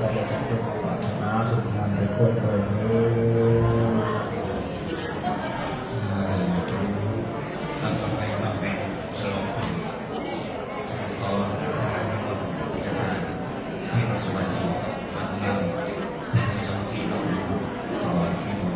ສຳເລັດດັ່ງເປັນປາດຖະໜາທຸກທ່ານທຸກຄົນດ້ວຍເທີ້ນ. ສາທຸ. ລຳຕໍ່ໄປມາແບ່ງສະຫຼອງເພິ່ນ ຂໍອາທານານິມົນ ອາທານາເພັງສະຫວັດດີ ວັດງາມ ເປັນສອງທີ່ເນາະ ຂໍອາທິມົນ.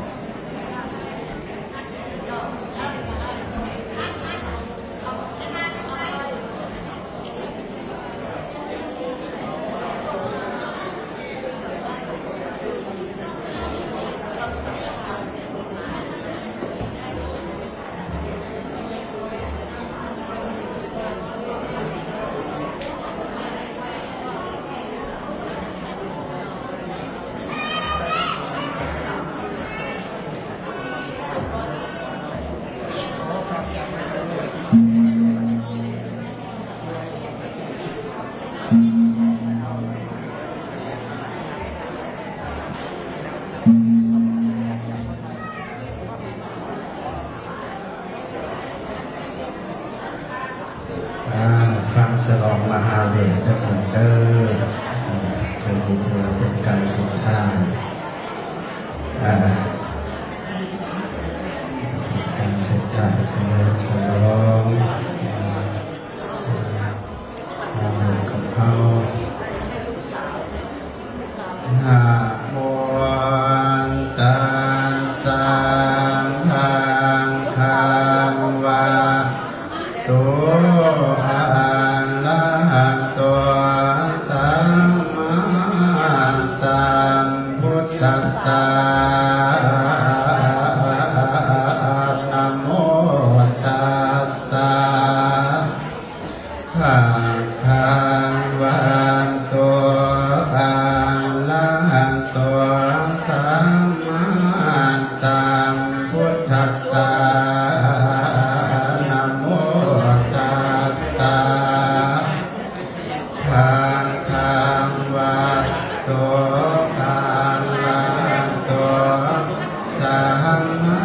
ອ່າ ຟັງສະຫຼອງມະຫາເວດເດີທ່ານເດີ ອ່າ ເພື່ອທີ່ເພື່ອເປັນການສຸດທ້າຍ ອ່າ ເປັນການສຸດທ້າຍສະເຫຼີມສະຫຼອງ ອ່າ ມະຫາເວດຂອງເຮົາ. ນະໂມຕັດສະ ພະຄະວະໂຕ ອະລະຫະໂຕ ສຳມາສຳພຸດທັດສະ ນະໂມຕັດສະ ພະຄະວະໂຕ ອະລະຫະໂຕ ສຳມາສຳພຸດທັດສະ ນະໂມຕັດສະ ພະຄະວະໂຕ ອະລະຫະໂຕ ສຳມາ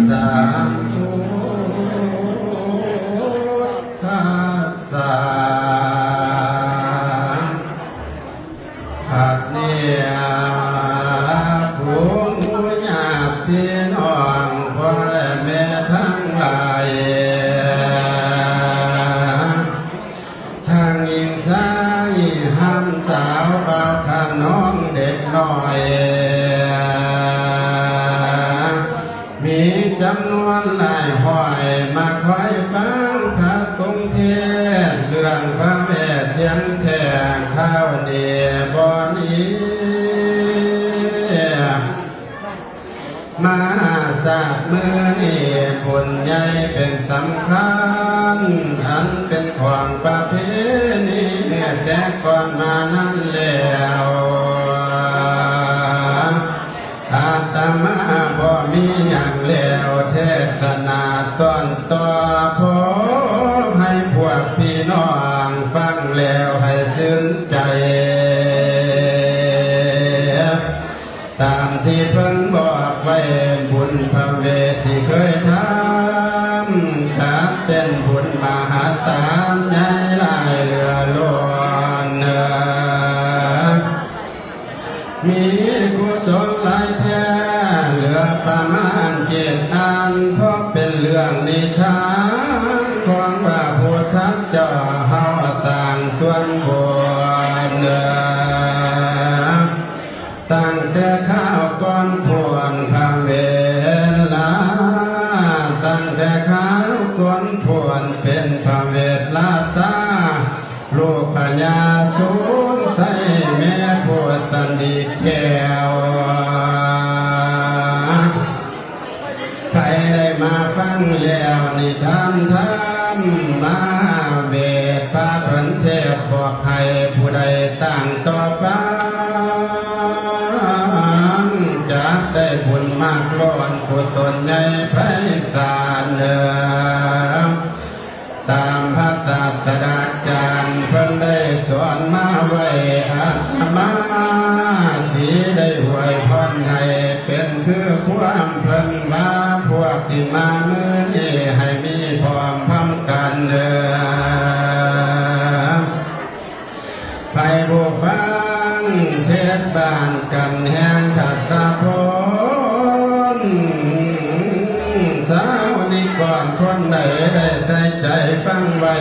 ສຳພຸດທັດສະ. ບັດນີ້ ຜູ້ໝູ່ຍາດພີ່ນ້ອງ ພໍ່ແລະແມ່ທັງຫຼາຍ ທັງຍິງຊາຍ ຫ້າມສາວ ບ່າວຂະນ້ອງ ເດັກນ້ອຍ ມີຈຳນວນຫຼາຍຮ້ອຍ ມາຄອຍຟັງພະສົງເທດ ເລື່ອງພະເວດທຽງແທ້ ຄາວນີ້ບໍ່ໜີ ມາຊາດມື້ນີ້ ບຸນໃຫຍ່ເປັນສຳຄັນ ອັນເປັນຂອງປະເພນີ ແຕ່ກ່ອນມານັ້ນແລ້ວ ອາດຕະມາບໍ່ມີຫຍັງແລ້ວ ເທດສະໜາສອນຕໍ່ ຂໍໃຫ້ພວກພີ່ນ້ອງຟັງແລ້ວໃຫ້ຊື່ນໃຈ ຕາມທີ່ເພິ່ນບອກໄວ້ ບຸນພະເວດທີ່ເຄີຍທຳ ຈັດເປັນບຸນມະຫາສານ ໃຫຍ່ຫຼາຍເຫຼືອລົ້ນ ມີກຸສົນຫຼາຍແທ້ ເຫຼືອປະມານເຈັດອັນ ເພາະເປັນເລື່ອງນິທານ ຂອງພະພຸດທະເຈົ້າເຮົາ ສ້າງສ່ວນບຸນ ຕັ້ງແຕ່ຄາວກ່ອນໂພ້ນພະເວລາ ຕັ້ງແຕ່ຄາວກ່ອນໂພ້ນເປັນພະເວດລາຊາ ລູກພະຍາສົງໄຊ ແມ່ໂພດສັນດີແກ້ວ ໃຜໄດ້ມາຟັງແລ້ວນິທານທຳມະຫາເວດ ພະເພິ່ນເທດບອກໃຫ້ຜູ້ໃດຕັ້ງຕໍ່ຟັງ ຈະໄດ້ບຸນມາກລ້ນ ກຸສົນໃຫຍ່ໄພສານເດີ ຕາມພະສາດສະດາຈານເພິ່ນໄດ້ສອນມາໄວ້ ອາດຕະມາຊິໄດ້ອວຍພອນໃຫ້ເປັນຄືຄວາມເພິ່ນວ່າ ພວກທີ່ມາມື້ນີ້ໃຫ້ມີພ້ອມ ຄົນໃດໄດ້ໃສ່ໃຈຟັງໄວ້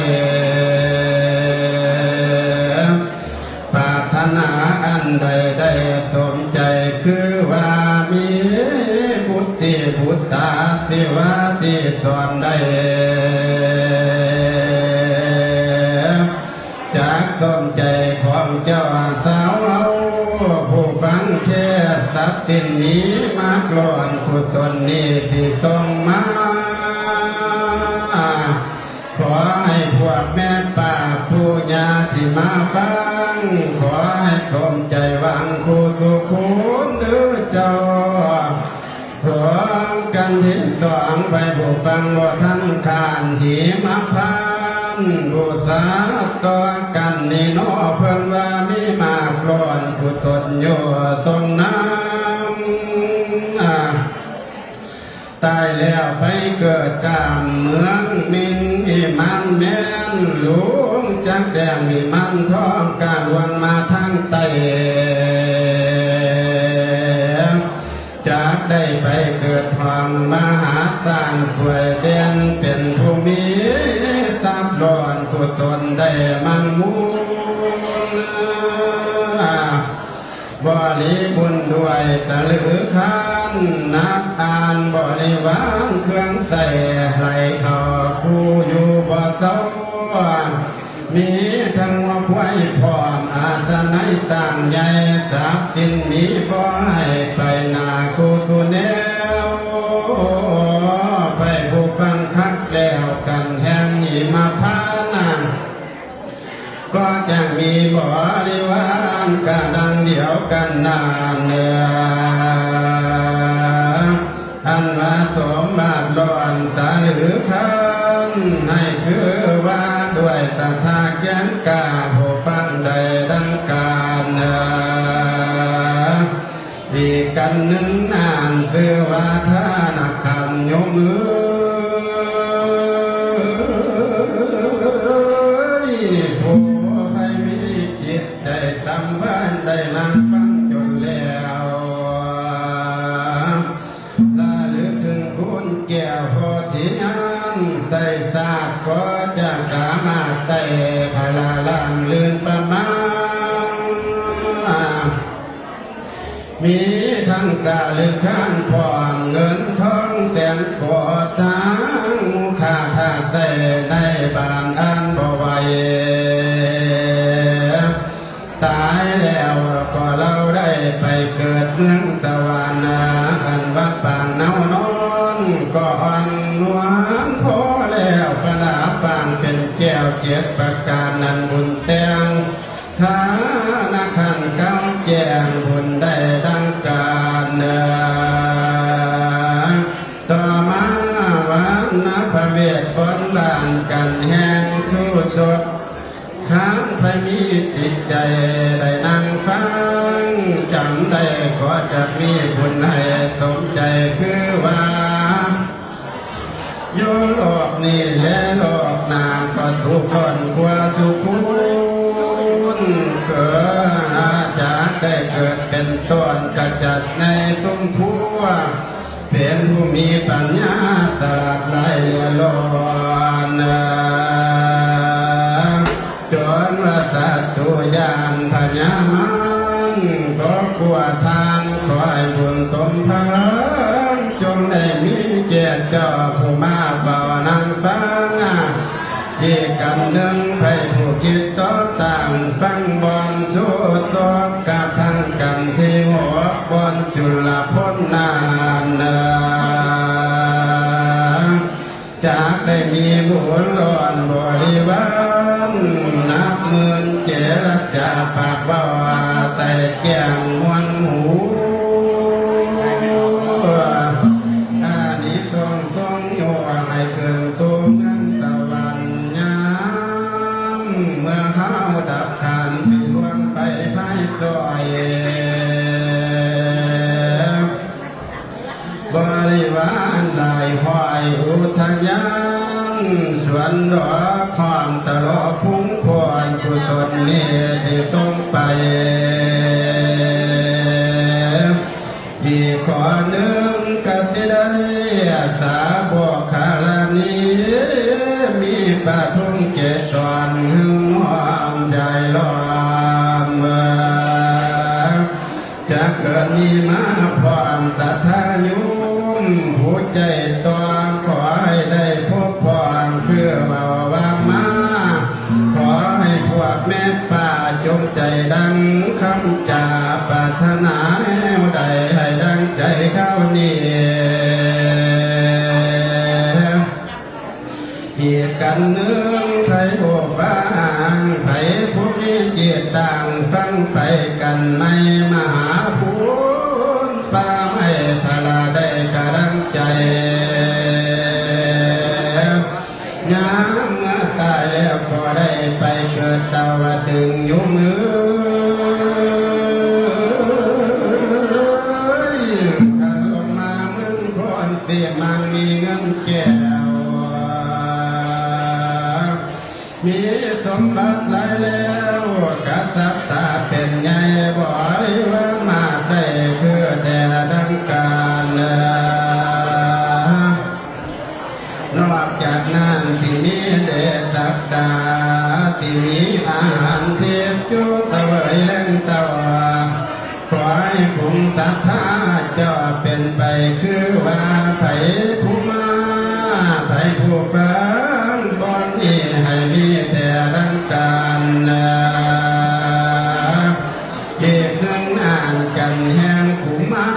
ປາດຖະໜາອັນໃດໄດ້ສົມໃຈ ຄືວ່າມີບຸດຕິບຸດຕາ ທີ່ວ່າທີ່ສອນໄດ້ ຈາກສົມໃຈຂອງເຈົ້າສາວເຮົາ ຜູ້ຟັງເທດສັດສິນມີ ມາກລ້ອນກຸສົນນີ້ທີ່ສົ່ງມາ ຂໍໃຫ້ພວກແມ່ປ້າຜູ້ຍ່າທີ່ມາຟັງ ຂໍໃຫ້ສົມໃຈຫວັງຄູ່ສູ່ຄົນເດີເຈົ້າ. ສອງກັນທີສອງ ໄປບູຊາບໍ່ທັນຂານຫິມະພານ ບູຊາຕໍ່ກັນນີ້ເນາະ ເພິ່ນວ່າມີມາກລ້ອນກຸສົນຢູ່ຊົງນຳ ຕາຍແລ້ວໄປເກີດກາມເມືອງມິນວິມານແມ່ນ ລຸງຈັກແດນວິມານທອງ ກະລວງມາທາງໃຕ້ ຈັກໄດ້ໄປເກີດຫ້ອງມະຫາສານ ຊ່ວຍແດນເປັນຜູ້ມີຊັບລ້ອນກຸສົນໄດ້ມັ່ງມູນ ບໍລິບູນດ້ວຍຕະລືຄານ ນັກອ່ານບໍລິວານເຄື່ອງໃຊ້ ໄຫຼເຂົ້າຄູ່ຢູ່ບໍ່ເຊົາ ມີທັງງົວຄວາຍພ້ອມ ອາສະໄນຊ້າງໃຫຍ່ ຊັບສິນມີບໍ່ໃຫ້ໄປໜ້າຄູ່ສູ່ແນວ ໃຜຜູ້ຟັງຄັກແລ້ວກັນແຫ່ງຫິມະພານ ກໍຈະມີບໍລິວານກະດັ່ງດຽວກັນນັ້ນເນີ ອັນວ່າສົມບັດລ້ອນຕະລືຄານ ໃຫ້ຄືວ່າດ້ວຍສັດທາແກ່ງກ້າ ຜູ້ຟັງໄດ້ດັ່ງການເນີ ອີກກັນໜຶ່ງນານ ຊື່ວ່າທານະຄັນຍົມເອີຍ ຜູ້ໃຜມີຈິດໃຈສຳພັນ ໄດ້ນັ່ງຟັງຈົນແລ້ວ ລະລຶກເຖິງຄຸນແກ້ວໂພທິຍານ ໃສຊາດກໍຈະສາມາດໄດ້ພະລາລ່າງລື່ນປະມານ ມີທັງຕາລຶກຄານພ້ອມເງິນທອງແສນໂກດ ທັງມູນຄ່າທາດໃຊ້ໃນບ້ານອ່ານບໍ່ໄຫວ ຕາຍແລ້ວກໍລາວໄດ້ໄປເກີດເມືອງສະຫວັນ ອັນວ່າປາງເນົານອນກໍອ່ອນນວນ ພໍແລ້ວປະດັບປາງເປັນແກ້ວເຈັດປະການ ອັນບຸນແຕ່ງ ທານະຄັນກາວແຈ້ງບຸນໄດ້ດັ່ງການເນີ ຕໍ່ມາວັນນະພະເວດບົນບານກັນແຮງຊູ່ສົດ ຄັນໃຜມີຈິດໃຈໄດ້ນັ່ງຟັງ ຈຳໄດ້ກໍຈະມີບຸນໃຫ້ສົມໃຈ ຄືວ່າ ຢູ່ໂລກນີ້ແລະໂລກໜ້າກໍທຸກລ້ນກວ່າສຸຄຸນ ເກີດຈາກໄດ້ເກີດເປັນຕົ້ນກະຈັດໃນສົມພວງ ເປັນຜູ້ມີປັນຍາສະຫຼາດຫຼາຍຫຼຽວລ້ອນ ຈົນວ່າສັດຕູຢ້ານພະຍາມານ ກໍກົວທ່ານ ຂໍໃຫ້ບຸນສົມພານ ຈົ່ງໄດ້ມີແກ່ເຈົ້າຜູ້ມາເຝົ້ານັ່ງຟັງ ອີກກັນໜຶ່ງໃຜຜູ້ຄິດຕໍ່ຕັ້ງ ຟັງບ່ອນໂສດໂສກກະທັງກັນທີ່ຫົກບ່ອນຈຸລະພົນນານ ຈາກໄດ້ມີບຸນລ້ອນບໍລິວານ ນັບໝື່ນເຈລະຈາປາກເວົ້າ ໃສ່ແຈ້ງມ່ວນຫູ ອານິສົງສົງຍົກໃຫ້ຂຶ້ນສູ່ເມືອງສະຫວັນ ຍາມເມື່ອເຮົາດັບຂັນ ຊິລ່ວງໄປພາຍຊ່ອຍ ບໍລິວານຫຼາຍຮ້ອຍອຸທະຍານ ສວນດອກຫອມຕະຫຼອກພຸງພວນ ກຸສົນນີ້ທີ່ສົ່ງໄປ ອີກຂໍ້ໜຶ່ງກະຊິໄດ້ ສາວົກຄະລານີ ພະທຸງເກສອນ ຫຶງຫອມໃຈລ້ອມເອີ ຈະເກີດມີມາພ້ອມສັດທາໂຍມ ຜູ້ໃຈຕໍ່ ຂໍໃຫ້ໄດ້ພົບພ້ອມຄືເວົ້າວ່າມາ ຂໍໃຫ້ພວກແມ່ປ້າຈົ່ງໃຈດັ່ງຄຳຈາ ປາດຖະໜາແນວໃດໃຫ້ດັ່ງໃຈເຂົານີ້. ອີກກັນໜຶ່ງໃຜໂອບາງ ໃຜຜູ້ມີຈິດຕັ້ງ ຟັງໄປກັນໃນມະຫາພຸນ ປ່າໄມ້ພະລາໄດ້ກະດັງໃຈ ຍາມເມື່ອຕາຍແລ້ວກໍໄດ້ໄປເກີດເຕົ້າວ່າຕຶງຢູ່ເມືອງ ຄັນລົງມາເມືອງຄອນ ທີ່ມັງມີເງິນແກ້ວ ມີສົມບັດຫຼາຍແລ້ວ ກະສັດຕາເປັນໃຫຍ່ ບໍລິວານມາກໄດ້ຄືແຕ່ດັ່ງການ ນອກຈາກນັ້ນທີ່ມີເດຊະຕາ ທີ່ມີອາຫານທິບຢູ່ສະເຫວີຍແລງເຊົ້າ ຂໍໃຫ້ຝູງສັດທາເຈົ້າເປັນໄປຄືວ່າ ໃຜຜູ້ມາ ໃຜຜູ້ຟັງ ບ່ອນນີ້ໃຫ້ມີແຕ່ດັ່ງການນາ ເດກໜຶ່ງອານກັນແຫ່ງກຸມາ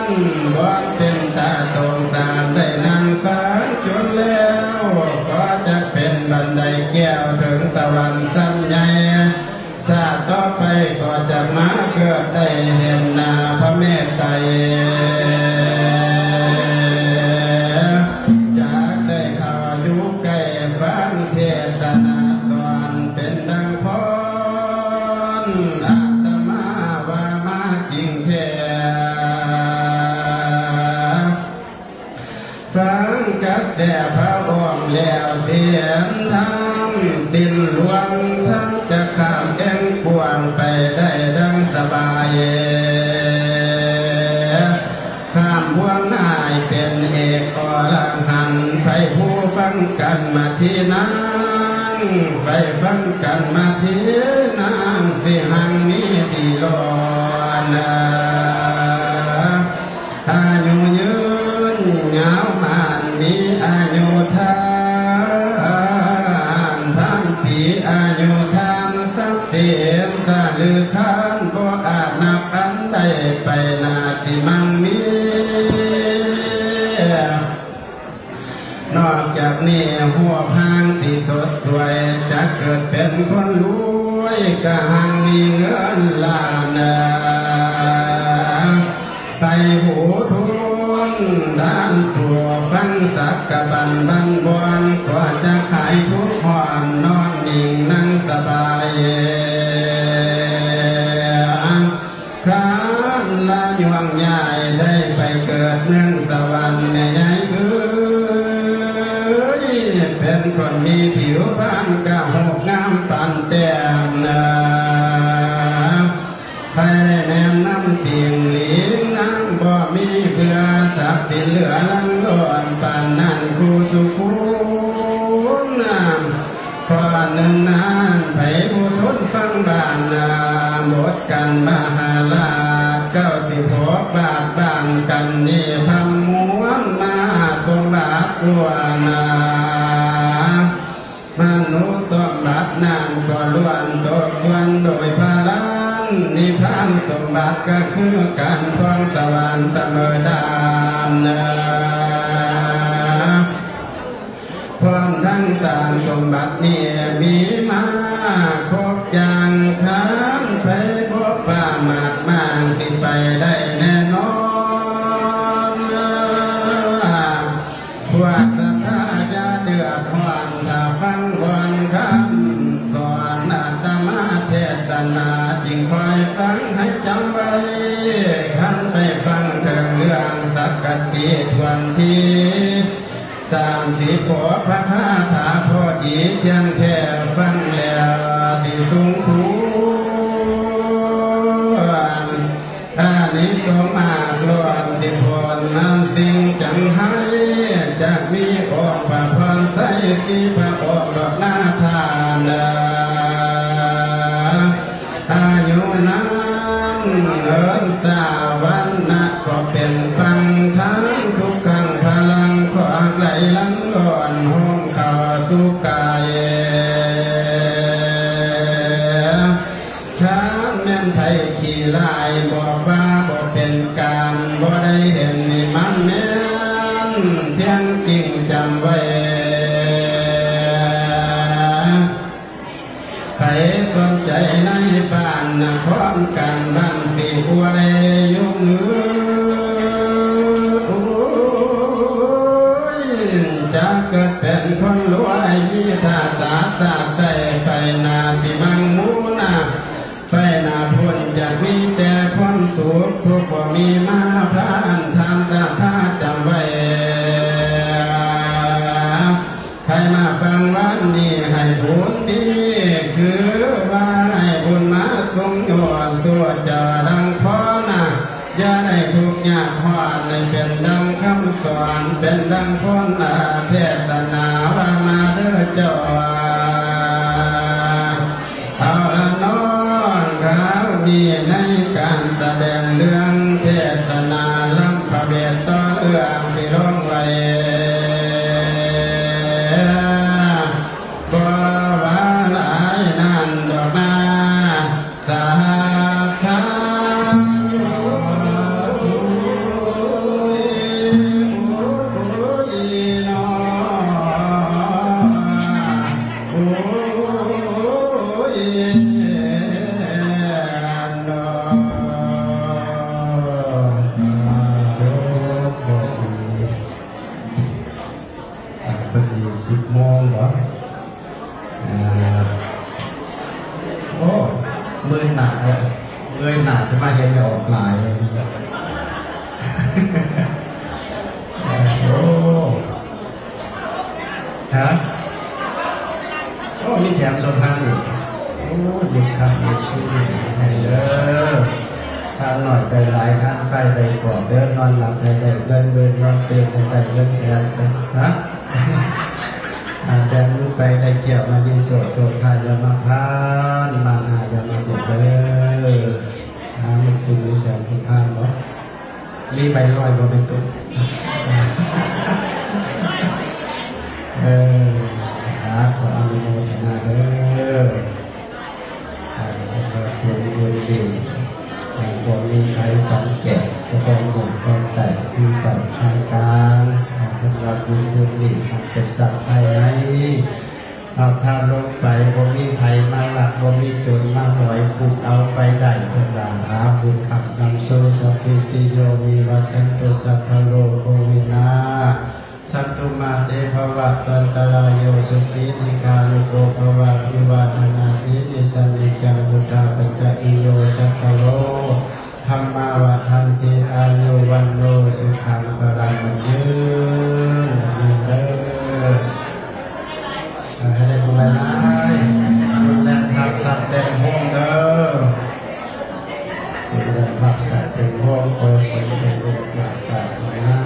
ນ ບ່ອນເປັນຕາສົງສານ ໄດ້ນັ່ງຟັງຈົນແລ້ວ ກໍຈະເປັນບັນໄດແກ້ວເຖິງສະຫວັນຊັ້ນໃຫຍ່ ຊາດຕໍ່ໄປກໍຈະມາເກີດໄດ້ເຫັນໜ້າພະແມ່ໄຕ ຈາກໄດ້ເຂົ້າຢູ່ໃກ້ຟັງເທດສະນາສອນ ເປັນດັ່ງພອນອາດຕະມາວ່າມາຈິງແທ້. ຟັງກະແສພະອົງແລ້ວ ເຫັນທຳສິ້ນລວງ ທັງຈະຂ້າມແອ່ງກວ້າງໄປໄດ້ດັ່ງສະບາຍ ຂ້າມພວງອ້າຍເປັນເອກອໍລະຫັນ ໃຜຜູ້ຟັງກັນມາທີນາງ ໃຜຟັງກັນມາທີນາງ ຊິຮັ່ງມີທີ່ຫຼອນນາ ອາຍຸຍືນຍາວໝານ ມີອາຍຸທານພັນປີ ອາຍຸທານສັກສິນສະລືຄານ ບໍ່ອາດນັບອັນໃດໄປໜ້າທີ່ມັງມີ. ນອກຈາກນີ້ ຮູບຮ່າງທີ່ສົດສວຍ ຈະເກີດເປັນຄົນລວຍ ກະຮັ່ງມີເງິນລ້ານນາ ໄປຫູທຸນດ້ານສວກ ຟັງສັກກະບັນບັນບອນ ກໍຈະຄາຍທຸກຮ້ອນ ນອນນິ່ງນັ່ງສະບາຍ ຄັນລະຍວງຍ້າຍໄດ້ໄປເກີດເມືອງສະຫວັນ ແມ່ໃຫຍ່ເອີຍ ເປັນຄົນມີຜິວພັນກະຮູບງາມປານແຕ້ມນາ ໃຜໄດ້ແນມນຳຈິງຫຼີນາງ ບໍ່ມີເບື່ອ ສັກສິນເຫຼືອຫຼັງລ້ອນປານນັ້ນ ຄູ່ສູ່ຄົນນາ ພໍໜຶ່ງນານ ໃຜບໍ່ທົນຟັງບ້ານນາ ບົດກັນມະຫາລາດ ເຈົ້າຊິພົບບາດບ້ານກັນນີ້ ພຳມວນມະຫາສົມບັດທົ່ວໜ້າ ມະນຸດສົມບັດນັ້ນກໍລ້ວນຕົກສ່ວນໂດຍພະລັນ ນິບພານສົມບັດກໍຄືກັນ ພວງສະຫວ່າງສະເໝີດານນາ ພ້ອມທັງສາມສົມບັດນີ້ມີມາຄົບຢ່າງ ຄັນໃຜບໍ່ປະໝາດມ້າງ ຊິໄປໄດ້ແນ່ນອນ. ພວກສັດທາຢ່າເດືອດຮ້ອນ ຖ້າຟັງວອນຄຳສອນອາດຕະມາເທດສະໜາ ຈຶ່ງຄອຍຟັງໃຫ້ຈຳໄວ້ ຄັນໄປຟັງເຖິງເລື່ອງສັກກະຕິທວນທີ ສາມສິບຫົກພະຄາຖາພໍດີ ທ່ຽງແທ້ຟັງແລ້ວທີ່ສູງຄູນ ອານິສົງມາກລ້ວນ ທີ່ພົ້ນນັ້ນສິ່ງຈັງໄຫ້ ຈະມີອົງພະພອນໄຊ ທີ່ພະອົງດອກນາທ່ານເດີ ອາຍຸນານເອີນສາວັນນະ ກໍເປັນປັງທັງສຸຂັງພະລັງ ຂໍໃຫ້ໄຫຼຫຼັ່ງຫຼອນໂຮມເຂົ້າສູ່ກາຍ ຖ້າແມ່ນໃຜຂີ້ລ້າຍບອກວ່າບໍ່ເປັນການ ບໍ່ໄດ້ເຫັນນີ້ມັນແມ່ນທຽງຈິງຈຳໄວ້ ໃຜສົນໃຈໃນບ້ານນະຄອນກາງບ້ານຊິອວຍຍົກມື ໂອ້ຍ ຈະເກີດເປັນຄົນລວຍ ມີທ່າຕາຕາໃສ ໄປໜ້າຊິມັງມູນາ ໄປໜ້າພຸ້ນຈະມີແຕ່ຄວາມສຸກ ທຸກບໍ່ມີມາຜ່ານ ທ່ານສາທາຈຳໄວ້ ໃຜມາຟັງວັນນີ້ໃຫ້ບຸນມີ ຄືວ່າໃຫ້ບຸນມາສົ່ງຍ້ອນຕົວເຈົ້າດັງພໍນາ ຢ່າໄດ້ທຸກຍາກຮ້ອນ ໃຫ້ເປັນດັ່ງຄຳສອນ ເປັນດັ່ງພົນອາເທດສະໜາ ວ່າມາເດີເຈົ້າ ເອົາລະນ້ອງ ຄາວນີ້ໃນການສະແດງເລື່ອງເທດສະໜາ ລຳພະເວດຕໍ່ເລື່ອງທີ່ລົງໄວ້ ບໍ່ວ່າຫຼາຍນານດອກນາ ສາທາທຸ ໂອ້ຍ ໂອ້ຍ ໂອ້ຍ ໂອ້ຍ ເນາະ ອ່າ ເພິ່ນນີ້ສິບໂມງບໍ? ອ່າ ໂອ້ ເມື່ອຍໜ້າເອີຍ ເມື່ອຍໜ້າຈະມາເຫັນແມ່ອອກຫຼາຍເລີຍ ໂອ້ ຮະ ໂອ້ ມີແຖມສົມພານອີກ ໂອ້ ດີຄັບ ດີຊື່ ໃຫ້ເດີ ທານໜ້ອຍໄດ້ຫຼາຍ ທານໄປໄດ້ກອບເດີ ນອນຫຼັບໃຫ້ໄດ້ເງິນໝື່ນ ນອນຕື່ນໃຫ້ໄດ້ເງິນແສນ ຮະ ອ່າ ແບມືໄປໄດ້ແກ້ວມະນີໂສດ ໂຊຄາຢ່າມາຜ່ານ ມານາຢ່າມາເບັດເດີ ຫາເງິນກິນມີແສນມີພັນເນາະ ມີໃບຮ້ອຍບໍ່ແມ່ນຕຸ ເອີ ຫາ ຂໍອະນຸໂມທະນາເດີ. ອ່າ ເພິ່ນວ່າເປັນບຸນດີ ອ່າ ບໍ່ມີໃຜປັນແຈກ ບໍ່ຕ້ອງຢາກຕ້ອງໄດ້ ຄືໄປທາງກາງ ອ່າ ເພິ່ນວ່າບຸນບຸນນີ້ມັນເປັນຊັບພາຍໃນ ເຮົາຖ້າລົງໄປ ບໍ່ມີໃຜມາລັກ ບໍ່ມີໂຈນມາສອຍ ປຸກເອົາໄປໄດ້ ເພິ່ນວ່າ ຫາບຸນຄຳນຳສູ່ ສັບພີຕິໂຍ ວິວັດສັນຕຸ ສັບພະໂລໂກ ວິນາ ສັນຕຸມາເຕ ພະວັດວັນຕະລາໂຍ ສຸຂີ ດີຄາຍຸໂກ ພະວະ ອະພິວາທະນະສີລິສະ ນິຈຈັງ ວຸດທາປະຈະຍໂຍ ຈັດຕາໂລ ທຳມາວັດທັນຕິ ອາຍຸ ວັນໂນ ສຸຂັງ ພະລັງ ໝັ້ນຍືນ ໝັ້ນຍືນເດີ ໃຫ້ໄດ້ບຸນຫຼາຍໆ ບຸນແລ່ນທັບສັດເຕັມໂຮງເດີ ບຸນແລ່ນທັບສັດເຕັມໂຮງ ຂໍສົມເປັນບຸນປາດປາດນາ.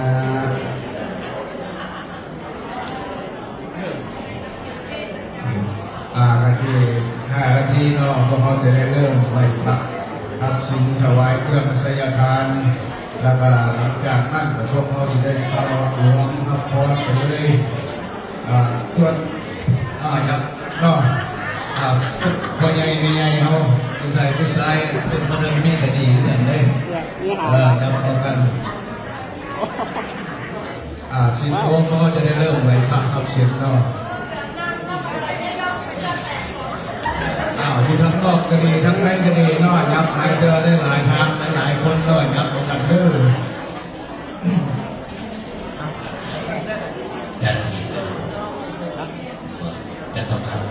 ອ່າ ກະອີກຫ້ານາທີເນາະ ພວກເຮົາຈະໄດ້ເລີ່ມໄຫວ້ພະ ຮັບສິນ ຖວາຍເຄື່ອງໄຊຍະທານ ແລ້ວກະຫຼັງຈາກນັ້ນກະພວກເຮົາຊິໄດ້ເຂົ້າຮ່ວມຮັບພອນໄປເລີຍ ອ່າ ສ່ວນ ອ່າ ເນາະ ອ່າ ພໍ່ໃຫຍ່ແມ່ໃຫຍ່ເຮົາ ຜູ້ຊາຍ ຜູ້ຊາຍ ເປັນຜູ້ໜຶ່ງນີ້ກະດີຄືກັນເດ້ ເອີ ນຳເອົາກັນ ອ່າ ສິບໂມງເຮົາຈະໄດ້ເລີ່ມໄຫວ້ພະຮັບສິນເນາະ ອ້າວ ຢູ່ທາງນອກກະດີ ທາງໃນກະດີເນາະ ຫຍັບຫຼາຍເທື່ອໄດ້ຫຼາຍທາງ ຫຼາຍຄົນເນາະ ຫຍັບນຳກັນເດີ ຈັດອີກ ຈັດຕ້ອງຄັນ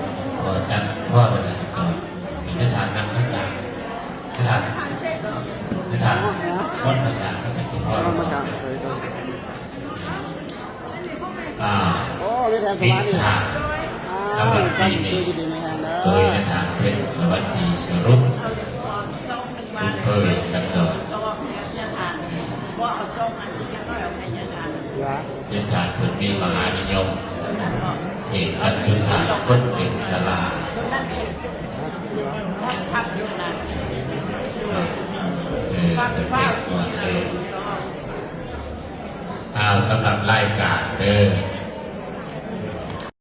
ກໍຈັດພໍແລ້ວ ກໍມີແຕ່ທາງນັ່ງທາງກາງ ທາງ ທາງ ຄົນທາງກາງ ກໍຈັດພໍແລ້ວ ອ່າ ໂອ້ ມີແຖມສະຫວັດດີ ອ່າ ສະຫວັດດີນີ້ ໂດຍນາຍທະຫານເພັນ ສະຫວັດດີສະຫຼຸບ ບຸນເພີສັນດອນ ເພາະວ່ານາຍທະຫານເພິ່ນມີມະຫານິຍົມ ປັດຈຸບັນຄົນເປັນຊະລາ ເອີ ເປັນເດັກນ້ອຍເດ້. ອ້າວ ສຳລັບລາຍການເດີ